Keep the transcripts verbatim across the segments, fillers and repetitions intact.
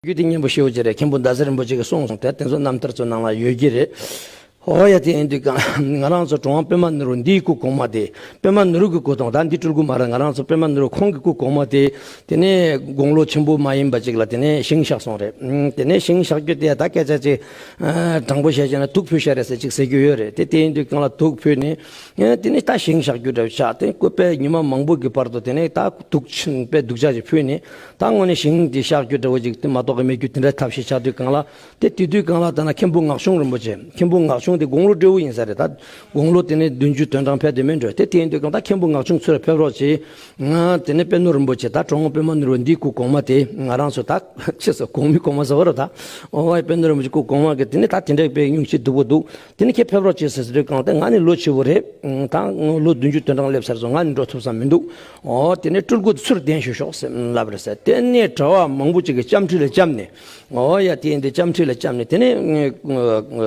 རྒྱུད་དེ་སྙན་པོ་ཞེ་པོ་ཅིག་རེད། མཁན་པོ་ཟླ་ཟེར་རིན་པོ་ཆེ་གིས་གསུངས་སོང་། དེ་དེ་ཚོ་རྣམ་ཐར་ཚོ་ནང་ལ་ཡོད་ཀྱི་རེད། ཨོ་ཡ། དེ་ཡིན་དུས་གང་ང་རང་ཚོ་གྲུབ་དབང་པདྨ་ནོར་བུ་འདིའི་སྐུ་གོང་མ་དེ། པདྨ་ནོར་བུ་གི་སྐུ་དང་ད་འདི་སྤྲུལ་སྐུ་མ་རེད། ང་རང་ཚོ་པདྨ་ནོར་བུ་ཁོང་གི་སྐུ་གོང་མ་དེ། དེ་ནས་དགུང་ལོ་ཆེན་པོ་མ་ཡིན་པ་ཅིག་ལ་དེ་ནས་ཞིང་གཤེགས་སོང་རེད། ཨུམ། དེ་ནས་ཞིང་གཤེགས་རྒྱུ་དེ་ད་སྐད་ཆ་ཅིག་ཨ། དྲང་པོ་བཤད་བྱས་ན་དུག་ཕུལ་བཞག་རེད་ཟེར་ཅིག་ཟེར་རྒྱུ་ཡོད་རེད། དེ་དེ་ཡིན་དུས་གང་ལ་དུག་ཕུལ་ནས། ཨེ། དེ་ནས་ད་ཞིང་གཤེགས་རྒྱུ་འདྲ་བོ་ཆགས། དེ་ནས་སྐུ་དཔེ་ཉི་མ་མང་པོ་གི་བར་དུ་དེ་ནས་ད་དུག་ཆེན་པོ་དུག་ཆ་ཅིག་ཕུལ་ནས། ད་དངོས་གནས་ཞིང་འདི་གཤེགས་རྒྱུ་འདྲ་བོ་ཅིག་དེ་མ་གཏོགས་ཀྱི་མེད་རྒྱུ་དེ་འདྲ་ཐབས་ཤེས་ཆགས་དུས་གང་ལ། དེ་དེ་དུས་གང་ལ་ད་ན་མཁན་པོ་ངག་ཆུང་རིན་པོ་ཆེ། མཁན་པོ་ངག་ཆུང་དེ་དགུང་ལོ་བགྲེས་པོ་ཡིན་ས་རེད། ད་དགུང་ལོ་དེ་ནས་བདུན་ཅུ་དོན་གྲངས་ཕེབས་དེ་མིན་འགྲོ། དེ་དེ་ཡིན་དུས་གང་ད་མཁན་པོ་ངག་ཆུང་ཚུར་ཕེབས་རོགས་གྱིས། ང་དེ་ནས་པད་ནོར་རིན་པོ་ཆེ། ད་གྲུབ་དབང་པདྨ་ནོར་བུ་འདིའི་སྐུ་གོང་མ་དེ། ང་རང་ཚོ་ད་ཆེ་ས་གོང་མའི་གོང་མ་ཟེར་བ་རེད་ད། ཨོ་ཝའི་པད་ནོར་རིན་པོ་ཆེ་སྐུ་གོང་མ་གི་དེ་ནས་ད་དེ་འདྲ་དཔེ་སྙུང་གཞི་སྡུག་པོ་འདུག་དེ་ནས་ཁྱེད་ཕེབས་རོགས་བྱེད་ཟེར་ཟེར་དུས་གང་དེ། ང་ནི་ལོ་ཆེ་བོ་རེད། ད་ལོ་བདུན་ཅུ་དོན་གྲངས་སླེབས་ཚར་སོང་། ང་ནི་འགྲོ་ཐུབ་ས་མི་འདུག་ཨོ་དེ་ནས་སྤྲུལ་སྐུ་ཚུར་གདན་ཞུ་ཤོག་ཟེར་ལབ་རེད་ཟེར། དེ་ནས་གྲྭ་པ་མང་པོ་ཅིག་གིས་བཅམ་ཁྲི་ལ་བཅམ་ནས། ཨོ་ཡ། དེ་ཡིན་དུས་བཅམ་ཁྲི་ལ་བཅམ་ནས་དེ་ནས་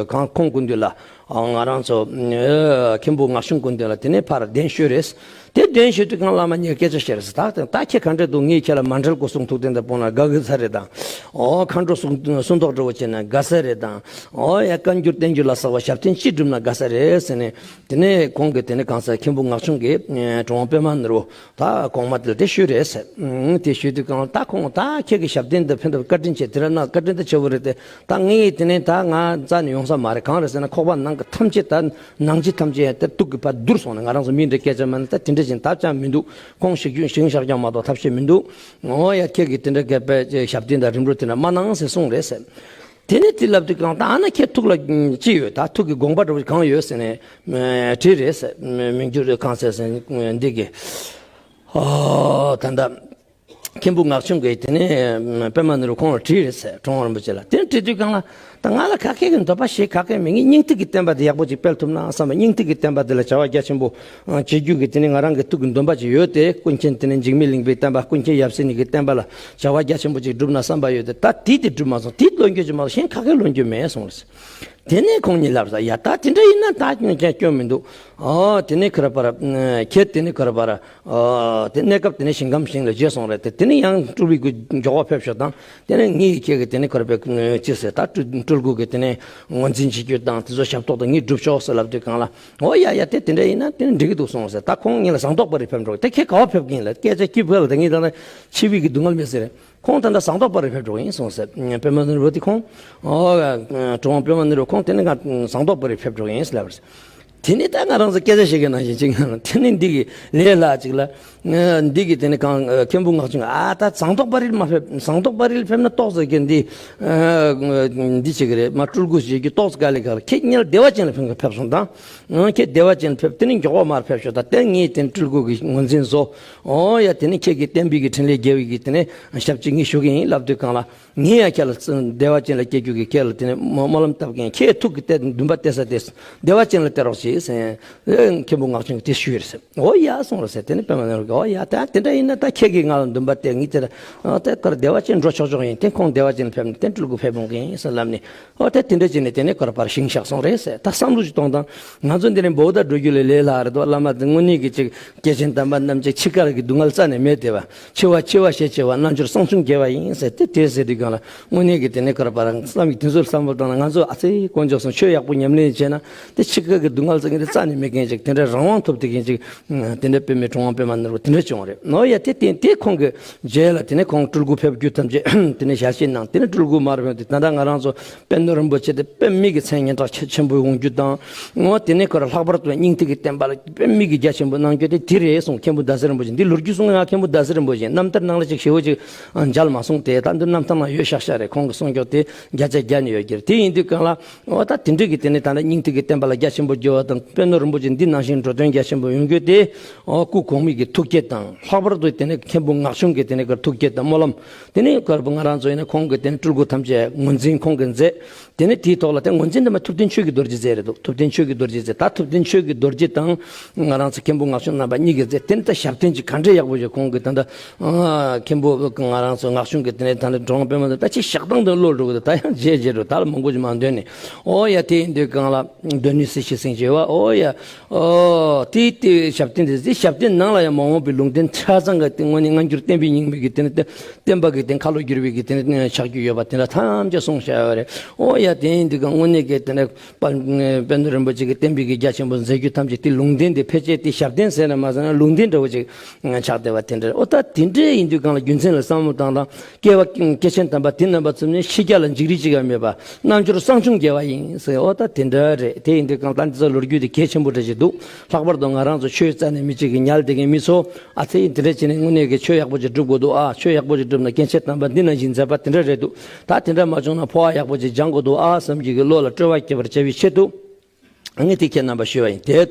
གང་ཁོང་སྐུ་མདུན་ལ། ཨ། ང་རང་ཚོ་མཁན་པོ་ངག་ཆུང་སྐུ་མདུན་ལ་དེ་ནས་ཕར་གདན་ཞུས་རེད། དེ་གདན་ཞུས་དུས་གང་བླ་མ་གཉིས་སྐད་ཆ་བཤད་རེད་ཟེར། ད་ད་ཁྱེད་ག་འདྲ་འདུག་ངས་ཁྱེད་ལ་མཎྜལ་སྐོར་གསུང་ཐུགས་རྟེན་དང་སྤོང་ན་དགའ་གི་ས་རེད་དང་། ཨོ་མཁའ་འགྲོ་གསུང་གསུང་ཐོག་འདྲ་བོ་བྱས་ན་དགའ་ས་རེད་དང་། ཨོ་ཡ། བཀའ་འགྱུར་བསྟན་འགྱུར་ལ་སོགས་པ་ཞབས་བརྟན་ཅི་བསྒྲུབ་ན་དགའ་ས་རེད་ཟེར་ནས། དེ་ནས་ཁོང་གིས་དེ་ནས་གང་ཟེར། མཁན་པོ་ངག་ཆུང་གིས་གྲུབ་དབང་པདྨ་ནོར་བུ་ད་གོང་མ་དེ་ལ་དེ་ཞུས་རེད་ཟེར། ཨང་། དེ་ཞུས་དུས་གང་ད་ཁོང་ད་ཁྱེད་ཀྱི་ཞབས་བརྟན་དང་ཕན་ཐོགས་བཀའ་དྲིན་ཆེ། དེ་ར་ན་བཀའ་དྲིན་ད་ཆེ་བོ་རེད་དེ། ད་ངས་དེ་ནས་ད་ང་རྩ་ནས་ཡོང་ས་མ་རེད། གང་རེད་ཟེར་ན་ཁོག་པ་ནང་གི་ཐམས་ཅད་ད་ནང་ལྕེ་ཐམས་ཅད་ཡང་དེ་དུག་གིས་ཕར་བསྡུར་སོང་ནས། ང་རང་ཚོ་མིའི་འདྲ་སྐད་ཆ་མ་ནི་ད་དེ་འདྲ་ཞིག་ད་ཅང་མི་འདུག་ཁོང་ཞིག་རྒྱུན་ཞིང་གཤེགས་ཀྱང་མ་གཏོགས་ཐབས་ཤེས་མི་འདུག་ཨོ་ཡ། ཁྱེད་ཀྱིས་དེ་འདྲ་སྐད་པའི་ཞབས་བརྟན་དང་རིམ་གྲོ་དེ་འདྲ་མ་གནང་ཟེར་གསུངས་རེད་ཟེར། དེ་ནས་དེ་ལབ་དུས་གང་ད་ཨ་ན་ཁྱེད་ཐུགས་ལ་ཅི་ཡོད། ད་ཐུགས་ཀྱི་དགོངས་པ་འདྲ་བོ་གང་ཡོད་ཟེར་ནས་དྲིས་རེད་ཟེར། མི་འགྱུར་གང་ཟེར་ཟེར་འདི་གི། ཨོ་ད་ལྟ་མཁན་པོ་ངག་ཆུང་གིས་དེ་ནས་པདྨ་ནོར་བུ་ཁོང་ལ་དྲིས་རེད་ཟེར། གྲུབ་དབང་རིན་པོ་ཆེ་ལ། དེ་ནས་དྲིས་དུས་གང་ལ། ད་ང་ལ་ག་གེ་གི་འདོད་པ་ཞིག་ག་གེ་མེད། ངས་སྙིང་ཐིག་གི་བསྟན་པ་དེ་ཡག་པོ་ཅིག་སྤེལ་ཐུབ་ན་བསམ་པ། སྙིང་ཐིག་གི་བསྟན་པ་དེ་ལ་བྱ་བ་རྒྱ་ཆེན་པོ་བྱེད་རྒྱུ་གི་དེ་ནི་ང་རང་གི་ཐུགས་ཀྱི་འདུན་པ་ཅིག་ཡོད་དེ། ཀུན་མཁྱེན་དེ་ནི་འཇིགས་མེད་གླིང་པའི་བསྟན་པ། ཀུན་མཁྱེན་ཡབ་སྲས་གཉིས་ཀྱི་བསྟན་པ་ལ་བྱ་བ་རྒྱ་ཆེན་པོ་ཅིག་བསྒྲུབ་ན་བསམ་པ་ཡོད་དེ། ད་དེ་དེ་བསྒྲུབ་མ་སོང་། དེ་ལོན་རྒྱུ་ཅིག་མ་གཏོགས་གཞན་ག་གེ་ལོན་རྒྱུ་མེད་གསུངས་རེད། དེ་ནས་ཁོང་གཉིས་ལབ་ས། ཡ། ད་དེ་འདྲ་ཡིན་ན་ད་ཀྱང་སྐྱོན་མི་འདུག་ཨོ་དེ་ནས་ཁོ་ར་པ་ར་ཁྱེད་དེ་ནས་ཁོ་ར་པ་ར། ཨོ་དེ་གནས་སྐབས་དེ་ནས་ཞིང་ཁམས་ཞིང་ལ་བརྗེས་སོང་རེད་དེ། དེ་ནས་ཡང་སྤྲུལ་པའི་སྐུ་མགྱོགས་པ་ཕེབས་ཤོག་དང་། དེ་ནས་ངའི་ཁྱེད་ཀྱི་དེ་ནས་ཁོ་ར་པའི་ཅི་ཟེར། ད་སྤྲུལ་སྤྲུལ་སྐུ་གི་དེ་ནས་ངོས་འཛིན་བྱེད་རྒྱུ་དང་དེ་ཚོ་ཞབས་ཏོག་དང་ངས་སྒྲུབ་ཆོག་ཟེར་ལབ་དུས་གང་ལ། ཨོ་ཡ་ཡ། དེ་དེ་འདྲ་ཡིན་ན་དེ་ནི་འགྲིག་གི་འདུག་གསུངས་ཟེར། ད་ཁོང་གཉིས་ལ་ཟངས་མདོག་དཔལ་རི་ཕེབས་འགྲོ། དེ་ཁྱེད་ག་བ་ཕེབས་ཀྱི་ཡིན་ལ། སྐད་ཆ་སྐྱིད་པོ་ལ། ད་ངས་ད་ལྟ་འཆི་བའི་གི་སྡུག་བསྔལ་མེད་ཟེར། ཁོང་ད་ལྟ་ཟངས་མདོག་དཔལ་རི་ཕེབས་འགྲོ་གི་ཡིན་གསུངས་ཟེར། པདྨ་ནོར་བུ་དེ་ཁོང་། ཨོ་གྲུབ་དབང་པདྨ་ནོར་བུ་ཁོང་དེ་ནི་ང་ཟངས་མདོག་དཔལ་རི་ཕེབས་འགྲོ་གི་ཡིན་ཟེར་ལབ་པ་རེད། དེ་ནས་ད་ང་རང་ཚོ་སྐད་ཆ་བཤད་མཁན་ནང་བཞིན་ཅིག་ང་རང་དེ་ནས་འདི་གི་ལས་སླ་ཅིག་ལ། འདི་གི་དེ་ནས་གང་མཁན་པོ་ངག་ཆུང་གིས། ཨ། ད་ཟངས་མདོག་དཔལ་རི་མ་ཕེབས། ཟངས་མདོག་དཔལ་རི་ཕེབས་ན་ཏོག་ཙམ་གྱི་འདི་འདི་བྱེད་ཀྱི་རེད། མ་སྤྲུལ་སྐུ་བྱེད་རྒྱུ་ཏོག་ཙམ་དཀའ་ལས་ཁག་ལ། ཁྱེད་གཉིས་ལ་བདེ་བ་ཅན་ལ་ཕེབས་ཕེབས་སོང་དང་། ཁྱེད་བདེ་བ་ཅན་ལ་ཕེབས། དེ་ནས་མགྱོགས་པ་མར་ཕེབས་ཤོག་དང་། དེ་ངས་དེ་ནས་སྤྲུལ་སྐུ་གི་ངོས་འཛིན་བཟོ། ཨོ་ཡ། དེ་ནས་ཁྱེད་ཀྱི་བསྟན་པའི་གི་འཕྲིན་ལས་རྒྱས་པའི་གི་དེ་ནས་ཞབས་ཕྱི་ངས་ཞུ་གི་ཡིན་ལབ་དུས་གང་ལ། ངས་ཡང་ཁྱེད་ལ་བདེ་བ་ཅན་ལ་སྐྱེ་རྒྱུ་གི་ཁྱེད་ལ་དེ་ནས་སྨོན་ལམ་བཏབ་གི་ཡིན། ཁྱེད་ཐུགས་ཀྱི་གཏད་འདུན་པ་གཏད་ས་དེ་བདེ་བ་ཅན་ལ་གཏད་རོགས་བྱེད་ཟེར། མཁན་པོ་ངག་ཆུང་གིས་དེ་ཞུས་རེད་ཟེར། ཨོ་ཡ་གསུངས་རེད་ཟེར། དེ་ནས་པདྨ་ནོར་བུ་གིས། ཨོ་ཡ། ད་དེ་འདྲ་ཡིན་ན་ད་ཁྱེད་ཀྱིས་ང་ལ་འདུན་པ་གཏད། ངས་དེ་ལ་ད་གར་བདེ་བ་ཅན་འགྲོ་ཆོག་ཆོག་ཡིན། དེ་ཁོང་བདེ་བ་ཅན་ལ་ཕེབས་ནས་དེ་སྤྲུལ་སྐུ་ཕེབས་འོང་གི་ཡིན་ཟེར་ལབ་ནས། ཨོ་དེ་དེ་འདྲ་བྱས་ནས་དེ་ནས་ཁོ་ར་པར་ཞིང་གཤེགས་སོང་རེད་ཟེར། ད་བསམ་བློ་ཅིག་གཏོང་དང་། ང་ཚོ་འདི་ནས་འབོ་ད་འགྲོ་རྒྱུ་ལས་ལས་སླ་རེད་དོ། བླ་མ་དེ་དངོས་གནས་ཀྱི་ཅིག་སྐྱེས་ཆེན་དམ་པ་རྣམས་ཀྱི་འཆི་ཁར་གྱི་སྡུག་བསྔལ་རྩ་ནས་མེད་དེ་བ། འཆི་བ་འཆི་བ་ཞེས་བྱ་བ། རྣལ་འབྱོར་གསང་ཆུང་རྒྱལ་བ་ཡིན་ཟེར། དེ་དེ་ཟེར་དུས་གང་ལ་དངོས་གནས་ཀྱི་དེ་ནས་ཁོ་ར་པར་བསམ་གྱི་དེ་ཚོར་བསམ་བློ་བཏང་ན། ང་ཚོ་ཨ་ཙི་དཀོན་མཆོག་གསུམ་ཆོས་ཡག་པོ་ཉམས་ལེན་བྱས་ན་དེ་འཆི་ཁར་གྱི་སྡུག་བསྔལ་ཟེར་མཁན་དེ་རྩ་ནས་མེད་མཁན་ཅིག་དེ་འདྲ་རང་དབང་ཐོབ་བསྡད་མཁན་ཅིག་དེ་འདྲ་དཔེ་མེད་གྲུབ་དབང་པདྨ་ནོར་བུ་དེ་འདྲ་བྱུང་བ་རེད། ནོ་ཡ། དེ་དེ་དེ་ཁོང་གི་རྗེས་ལ་དེ་ནས་ཁོང་སྤྲུལ་སྐུ་ཕེབས་རྒྱུ་ཐམས་ཅད་དེ་ནས་ཞལ་བཞེས་གནང་། དེ་ནས་སྤྲུལ་སྐུ་མར་ཕེབས་ཏེ་ད་ལྟ་ང་རང་ཚོ་པད་ནོར་རིན་པོ་ཆེ་དེ་དཔེ་མི་གི་མཚན་སྙན་གྲགས་ཆེ་ཆེན་པོ་ཡོང་རྒྱུ་དང་། འོ་དེ་ནས་ཁོ་ར་ལྷག་པར་དུ་སྙིང་ཐིག་གི་བསྟན་པ་ལ་དཔེ་མི་གི་རྒྱ་ཆེན་པོ་གནང་རྒྱུ་དེ་དེ་རེད་གསུངས། མཁན་པོ་ཟླ་ཟེར་རིན་པོ་ཆེ། འདི་ལོ་རྒྱུས་གསུང་ང་མཁན་པོ་ཟླ་ཟེར་རིན་པོ་ཆེ་རྣམ་ཐར་ནང་ལ་ཅིག་ཞེ་པོ་ཅིག་མཇལ་མ་སོང་སྟེ། ད་འདི་རྣམ་ཐར་ནང་ཡོད་ཤག་ཤག་རེད། ཁོང་གི་གསུང་སྐྱོར་དེ་བརྒྱ་ཆ་བརྒྱ་ནས་ཡོད་ཀྱི་རེད། དེ་ཡིན་དུས་གང་ལ། འོ་ད་དེ་འདྲ་གི་དེ་ནས་ད་ལྟ་སྙིང་ཐིག་གི་བསྟན་པ་ལ་རྒྱ་ཆེན་པོ་རྒྱས་པ་དང་། པད་ནོར་རིན་པོ་ཆེ་འདི་ནང་བཞིན་འགྲོ་དོན་རྒྱ་ཆེན་པོ་ཡོང་རྒྱུ་དེ། འོ་སྐུ་གོང་མའི་གི་ཐུགས་བསྐྱེད་དང་། ལྷག་པར་དུ་དེ་ནས་མཁན་པོ་ངག་ཆུང་གི་དེ་ནས་གི་ཐུགས་བསྐྱེད་དང་སྨོན་ལམ། དེ་ནས་ཁོ་ར་པ་ང་རང་ཚོ་ཡིན་ན་ཁོང་གི་དེ་ནས་སྤྲུལ་སྐུ་ཐམས་ཅད་ངོས་འཛིན་ཁོང་གིས་མཛད། དེ་ནས་དེའི་ཐོག་ལ་དེ་ངོས་འཛིན་དེ་མ་ཐུབ་བསྟན་ཆོས་ཀྱི་རྡོ་རྗེ་མཛད་རེད་འདུག་ཐུབ་བསྟན་ཆོས་ཀྱི་རྡོ་རྗེ་མཛད། ད་ཐུབ་བསྟན་ཆོས་ཀྱི་རྡོ་རྗེ་དང་ང་རང་ཚོ་མཁན་པོ་ངག་ཆུང་རྣམ་པ་གཉིས་ཀྱིས་མཛད། དེ་ནས་ད་ཞབས་བརྟན་ཅིག་ག་འདྲས་ཡག་པོ་ཞིག་ཁོང་གིས་ད་ལྟ་མཁན་པོ་ང་རང་ཚོ་ངག་ཆུང་གིས་དེ་ནས་ད་ལྟ་གྲུབ་དབང་པདྨ་དང་ད་ཅིག་ཞག་དང་དུ་བློ་འགྲོ་གི་འདུག་ད་ཡང་རྗེས་རྗེས་འགྲོ། ད་ལ་མང་པོ་ཞིག་མ་འདོན་ནས། ཨོ་ཡ། དེ་ཡིན་དུས་གང་ལ་གདོད་ནས་སྲིད་ཞིའི་སེང་ཆེན་བ། ཨོ་ཡ། ཨོ་དེ་དེ་ཞབས་བརྟན་དེ་དེ་ཞབས་བརྟན་ནང་ལ་ཡང་མ་འོངས་པའི་ལུང་བསྟན་ཆ་ཚང་གི་དེ་དངོས་གནས་སྔ་འགྱུར་བསྟན་པའི་རྙིང་མའི་གི་དེ་ནི་བསྟན་པ་གི་དེ་ཁ་ལོ་བསྒྱུར་བའི་གི་དེ་ནི་ཆགས་རྒྱུ་ཡོད་པ་དེ་འདྲ་ཐམས་ཅད་གསུངས་བཞག་ཡོད་རེད། ཨོ་ཡ། དེ་ཡིན་དུས་ཀ་དངོས་གནས་ཀྱི་དེ་འདྲ་དཔལ་དཔལ་ལྡན་རིན་པོ་ཆེ་གི་བསྟན་པའི་གི་རྒྱ་ཆེན་པོ་མཛད་རྒྱུ་ཐམས་ཅད་དེ་ལུང་བསྟན་དེ་ཕལ་ཆེར་དེ་ཞབས་བརྟན་ཟེར་ན་མ་ཟེར་ན་ལུང་བསྟན་འདྲ་བོ་ཅིག་ཆགས་བསྡད་པ་དེ་འདྲ། ཨོ་ད་དེ་འདྲ་ཡིན་དུས་གང་ལ་རྒྱུ་མཚན་ལ་བསམ་བློ་བཏང་དང་། སྐྱེ་བ་སྐྱེ་ཆེན་དམ་པ་དེ་རྣམ་པ་ཚོ་ནི་ཕྱི་རྒྱལ་ལ་འཇིགས་རིགས་ཅིག་ཡང་མེད་པ། རྣལ་འབྱོར་གསང་ཆུང་རྒྱལ་བ་ཡིན་ཟེར། ཨོ་ད་དེ་འདྲ་རེད། དེ་ཡིན་དུས་གང་ལྟར་འདི་ཚོ་ལོ་རྒྱུས་དེ་གལ་ཆེན་པོ་འདྲ་ཞིག་འདུག་ལྷག་པར་དུ་ང་རང་ཚོ་ཆོས་རྩ་ནས་མི་གཅིག་གི་ཉལ་བསྡད་མཁན་མི་ཚོ། ཨ་ཙི་དེ་འདྲ་བྱས་ནས་དངོས་གནས་ཀྱི་ཆོས་ཡག་པོ་ཅིག་སྒྲུབ་དགོས་འདུག་ཨ། ཆོས་ཡག་པོ་ཅིག་སྒྲུབ་ན་སྐྱེ་ཆེན་དམ་པ་འདི་ནང་བཞིན་མཛད་པ་དེ་འདྲ་རེད་འདུག་ད་དེ་འདྲ་མ་བྱུང་ན་འཕོ་བ་ཡག་པོ་ཅིག་སྦྱང་དགོས་འདུག་ཨ་བསམ་གྱི་གི་བློ་ལ་སྤྲོ་བ་སྐྱེ་བར་བྱ་བའི་ཆེད་དུ། ངས་དེ་ཁྱེད་རྣམ་པར་ཞུས་པ་ཡིན། དེ་ལྟར།